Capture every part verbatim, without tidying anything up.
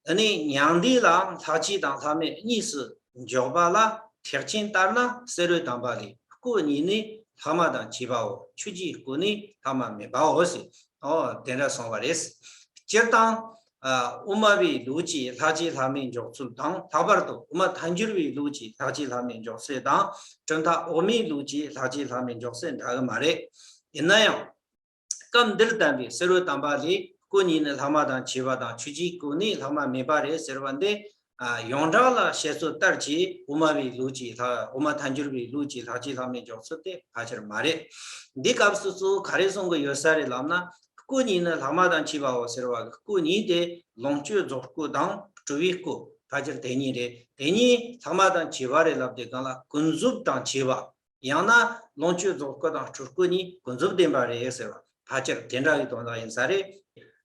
དེ་ནས་མྱང་འདས་ལའང་ལྷག་བཅས་དང་ལྷག་མེད་གཉིས་སུ་འཇོག་པ་ལ། ཐེག་ཆེན་ལྟར་ན་བསེ་རུ་དམ་པ་ལས། སྐུ་གཉིས་ནི་ལྷག་མ་དང་བཅས་པའོ། ཆོས་ཀྱི་སྐུ་ནི་ལྷག་མ་མེད་པའོ་ཟེར། ཨོ་དེ་འདྲ་གསུངས་པ་རེད། སྤྱིར་བཏང་ཨ་དབུ་མ་པའི་ལུགས་ཀྱི་ལྷག་བཅས་ལྷག་མེད་འཇོག་ཚུལ་དང་། ལྷག་པར་དུ་དབུ་མ་ཐལ་འགྱུར་བའི་ལུགས་ཀྱི་ལྷག་བཅས་ལྷག་མེད་འཇོག་ཚུལ་དང་། གྲུབ་མཐའ་འོག་མའི་ལུགས་ཀྱི་ལྷག་བཅས་ལྷག་མེད་འཇོག་ཚུལ་འདྲ་གི་མ་རེད། ཡིན་ན་ཡང་། སྐབས་འདིར་བསྟན་པའི་བསེ་རུ་དམ་པ་ལས། སྐུ་གཉིས་ནི་ལྷག་མ་དང་བཅས་པ་དང་། ཆོས་ཀྱི་སྐུ་ནི་ལྷག་མ་མེད་པ་རེད་ཟེར་བ་འདི། ཨ་ཡོངས་གྲགས་ལ་བཤད་ཚུལ་ལྟར་གྱི་དབུ་མ་པའི་ལུགས་ཀྱི་ལྷག་དབུ་མ་ཐལ་འགྱུར་བའི་ལུགས་ཀྱི་ལྷག་བཅས་ལྷག་མེད་འཇོག་ཚུལ་དེ་ཕལ་ཆེར་མ་རེད། འདི་སྐབས་སུ་གཙོ་བོ་ག་རེ་གསུང་གི་ཡོད་ས་རེད་ལབ་ན། སྐུ་གཉིས་ནི་ལྷག་མ་དང་བཅས་པའོ་ཟེར་བ་གི་སྐུ་གཉིས་དེ་ལོངས་སྤྱོད་རྫོགས་སྐུ་དང་སྤྲུལ་པའི་སྐུ། ཕལ་ཆེར་དེ་གཉིས་རེད། དེ་གཉིས་ལྷག་མ་དང་བཅས་པ་རེད་ལབ་དུས་སྒང་ལ་ཀུན་རྫོབ་དང་བཅས་པ། ཡང་ན་ལོངས་སྤྱོད་རྫོགས་སྐུ་དང་སྤྲུལ་སྐུ་གཉིས་ཀུན་རྫོབ་བདེན་པ་རེད་ཟེར་བ། ཕལ་ཆེར་དེ་འདྲ་གི་དོན་དག་ཡིན་ས་རེད།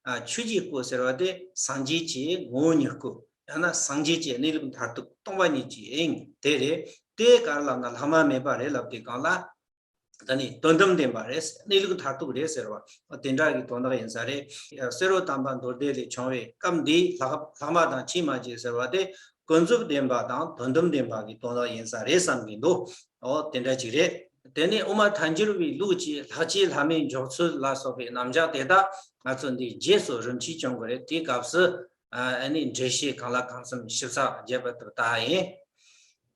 ཨ་ཆོས་ཀྱི་སྐུ་ཟེར་བ་དེ་སངས་རྒྱས་ཀྱི་ངོ་བོ་ཉིད་སྐུ། ཡང་ན་སངས་རྒྱས་ཀྱི་གནས་ལུགས་མཐར་ཐུག་སྟོང་པ་ཉིད་ཀྱི་དབྱིངས་དེ་རེད། དེ་ག་རེ་ལབ་ན་ལྷག་མ་མེད་པ་རེད་ལབ་དུས་སྒང་ལ། ད་ནི་དོན་དམ་བདེན་པ་རེད། གནས་ལུགས་མཐར་ཐུག་རེད་ཟེར་བ། དེ་འདྲ་གི་དོན་དག་ཡིན་ས་རེད། བསེ་རུ་དམ་པ་མདོ་སྡེ་ལས་བྱུང་བའི་སྐབས་འདིའི་ལྷག་ལྷག་མ་དང་བཅས་མ་བཅས་ཟེར་བ་དེ་ཀུན་རྫོབ་བདེན་པ་དང་དོན་དམ་བདེན་པ་གི་དོན་དག་ཡིན་ས་རེད་བསམ་གྱི་འདུག་ཨོ་དེ་འདྲ་ཅིག་རེད། དེ་ནས་དབུ་མ་ཐལ་འགྱུར་བའི་ལུགས་ཀྱི་ལྷག་བཅས་ལྷག་མེད་འཇོག་ཚུལ་ལ་སོགས་པའི་རྣམ་གཞག་དེ་དག་ང་ཚོ་འདིའི་རྗེས་སུ་རིམ་གྱིས་སྐྱོང་གི་རེད། དེའི་སྐབས་སུ་ཨ་ནི་འགྲེལ་བཤད་གང་ལ་གང་འཚམ་ཞིབ་ཚགས་རྒྱས་པ་དེ་ལྟ་ཡིན།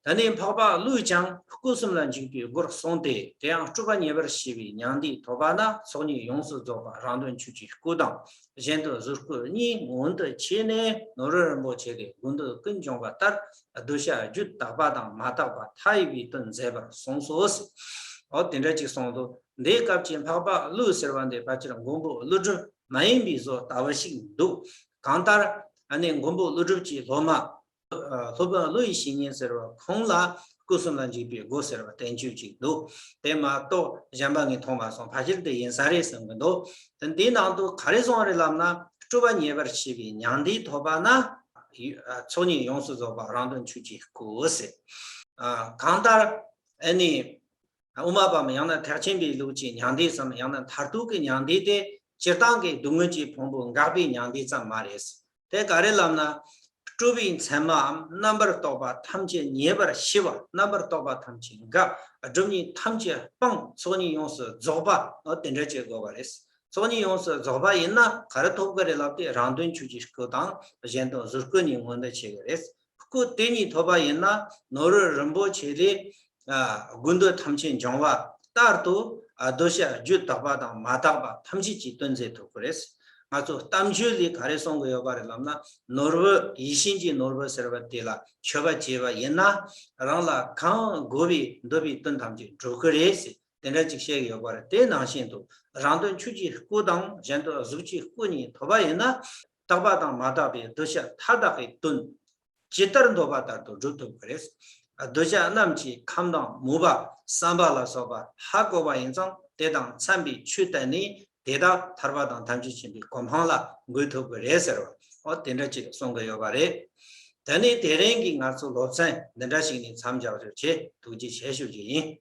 ད་ནི་འཕགས་པ་ཀླུས་ཀྱང་སྐུ་གསུམ་ལ་འཇུག་པའི་སྒོར་གསུངས་ཏེ། དེ་ཡང་སྤྲུལ་པ་ཉེ་བར་ཞི་བའི་མྱང་འདས་ཐོབ་པ་ན། ཚོགས་གཉིས་ཡོངས་སུ་རྫོགས་པ་རང་དོན་ཆོས་ཀྱི་སྐུ་དང་། གཞན་དོན་གཟུགས་སྐུ་གཉིས་མངོན་དུ་བྱས་ནས། ནོར་བུ་རིན་པོ་ཆེ་ལས་དགོས་འདོད་ཀུན་འབྱུང་བ་ལྟར། གདུལ་བྱ་རྒྱུད་དག་པ་དང་མ་དག་པ་མཐའ་ཡས་པའི་དོན་མཛད་པར་གསུངས་སོ། ཨོ་དེ་འདྲ་ཅིག་གསུངས་འདུག་འདིའི་སྐབས་ཀྱི་འཕགས་པ་ཀླུ་ཟེར་བ་འདི་ཕལ་ཆེར་མགོན་པོ་ཀླུ་སྒྲུབ་མ་ཡིན་པའི་བཟོ་ལྟ་བུ་ཞིག་འདུག་གང་ལྟར་ཨ་ནི་མགོན་པོ་ཀླུ་སྒྲུབ་ཀྱི་སློབ་མ། ཨ་སློབ་དཔོན་ཀླུ་ཡི་བཤེས་གཉེན་ཟེར་བ་ཁོང་ལ་སྐུ་གསུམ་ལ་འཇུག་པའི་སྒོ་ཟེར་བ་བསྟན་བཅོས་ཅིག་འདུག་དེ་མ་གཏོགས་གཞན་པ་ངས་མཐོང་མ་སོང་། ཕལ་ཆེར་དེ་ཡིན་ས་རེད་བསམ་གི་འདུག་དེ་འདིའི་ནང་དུ་ག་རེ་གསུངས་རེད་ལབ་ན། སྤྲུལ་པ་ཉེ་བར་ཞི་བའི་མྱང་འདས་ཐོབ་པ་ན། ཡུ་ཨ་ཚོགས་གཉིས་ཡོངས་སུ་རྫོགས་པ་རང་དོན་ཆོས་ཀྱི་སྐུ་ཟེར། ཨ་གང་ལྟར་ཨ་ནི། དབུ་མ་པའམ་ཡང་ན་ཐེག་ཆེན་པའི་ལུགས་ཀྱི་མྱང་འདས་སམ། ཡང་ན་མཐར་ཐུག་གི་མྱང་འདས་དེ་སྤྱིར་བཏང་གི་སྡུག་བསྔལ་གྱི་ཕུང་པོ་འགག་པའི་མྱང་འདས་ཙམ་མ་རེད། དེ་ག་རེ་ལབ་ན། སྤྲུལ་པའི་མཚན་མའམ་རྣམ་པར་རྟོག་པ་ཐམས་ཅད་ཉེ་བར་ཞི་བ། རྣམ་པར་རྟོག་པ་ཐམས་ཅད་འགག་སྒྲིབ་གཉིས་ཐམས་ཅད་སྤངས། ཚོགས་གཉིས་ཡོངས་སུ་རྫོགས་པ། འོ་དེ་འདྲ་བྱེད་དགོས་པ་རེད། ཚོགས་གཉིས་ཡོངས་སུ་རྫོགས་པ་ཡིན་ན་ག་རེ་ཐོབ་ཀྱི་རེད་ལབ་དུས་རང་དོན་ཆོས་ཀྱི་སྐུ་དང་གཞན་དོན་གཟུགས་སྐུ་གཉིས་མངོན་དུ་བྱེད་ཀྱི་རེད། སྐུ་དེ་གཉིས་ཐོབ་པ་ཡིན་ན་ནོར་བུ་རིན་པོ་ཆེ་ལས་ཨ་དགོས་འདོད་ཐམས་ཅད་འབྱུང་བ་ལྟར་དུ། ཨ་གདུལ་བྱ་རྒྱུད་དག་པ་དང་མ་དག་པ་ཐམས་ཅད་ཀྱི་དོན་མཛད་ཐུབ་ཀྱི་རེད། ང་ཚོ་གཏམ་རྒྱུད་ལས་ག་རེ་གསུང་གི་ཡོད་པ་རེད་ལབ་ན། ནོར་བུ་ཡིད་བཞིན་གྱི་ནོར་བུ་ཟེར་བ་དེ་ལ་མཆོད་པ་བྱས་པ་ཡིན་ན་རང་ལ་གང་དགོས་པའི་འདོད་པའི་དོན་ཐམས་ཅད་འགྲུབ་ཀྱི་རེད་ཟེར། དེ་འདྲ་ཅིག་བཤད་ཀྱི་ཡོད་པ་རེད། དེ་ནང་བཞིན་དུ་རང་དོན་ཆོས་ཀྱི་སྐུ་དང་གཞན་དོན་གཟུགས་ཀྱི་སྐུ་གཉིས་ཐོབ་པ་ཡིན་ན། དག་པ་དང་མ་དག་པའི་གདུལ་བྱ་མཐའ་དག་གི་དོན་ཇི་ལྟར་འདོད་པ་ལྟར་དུ་སྒྲུབ་ཐུབ་ཀྱི་རེད། གདུལ་བྱ་རྣམས་ཀྱི་ཁམས་དང་མོས་པ་བསམ་པ་ལ་སོགས་པ་ཧ་གོ་བ་ཡིན་ཙང་དེ་དང་འཚམ་པའི་ཆོས་བསྟན་ནས་དེ་དག་ཐར་པ་དང་ཐམས་ཅད་མཁྱེན་པའི་གོ་འཕང་ལ་འགོད་ཐུབ་ཀྱི་རེད་ཟེར་བ། འོ་དེ་འདྲ་ཅིག་གསུང་གི་ཡོད་པ་རེད། ད་ནི་དེ་རིང་གི་ང་ཚོ་སློབ་ཚན་འདི་འདྲ་ཞིག་ནས་མཚམས་འཇོག་རྒྱུ་བྱེད། ཐུགས་རྗེ་ཆེ་ཞུ་རྒྱུ་ཡིན།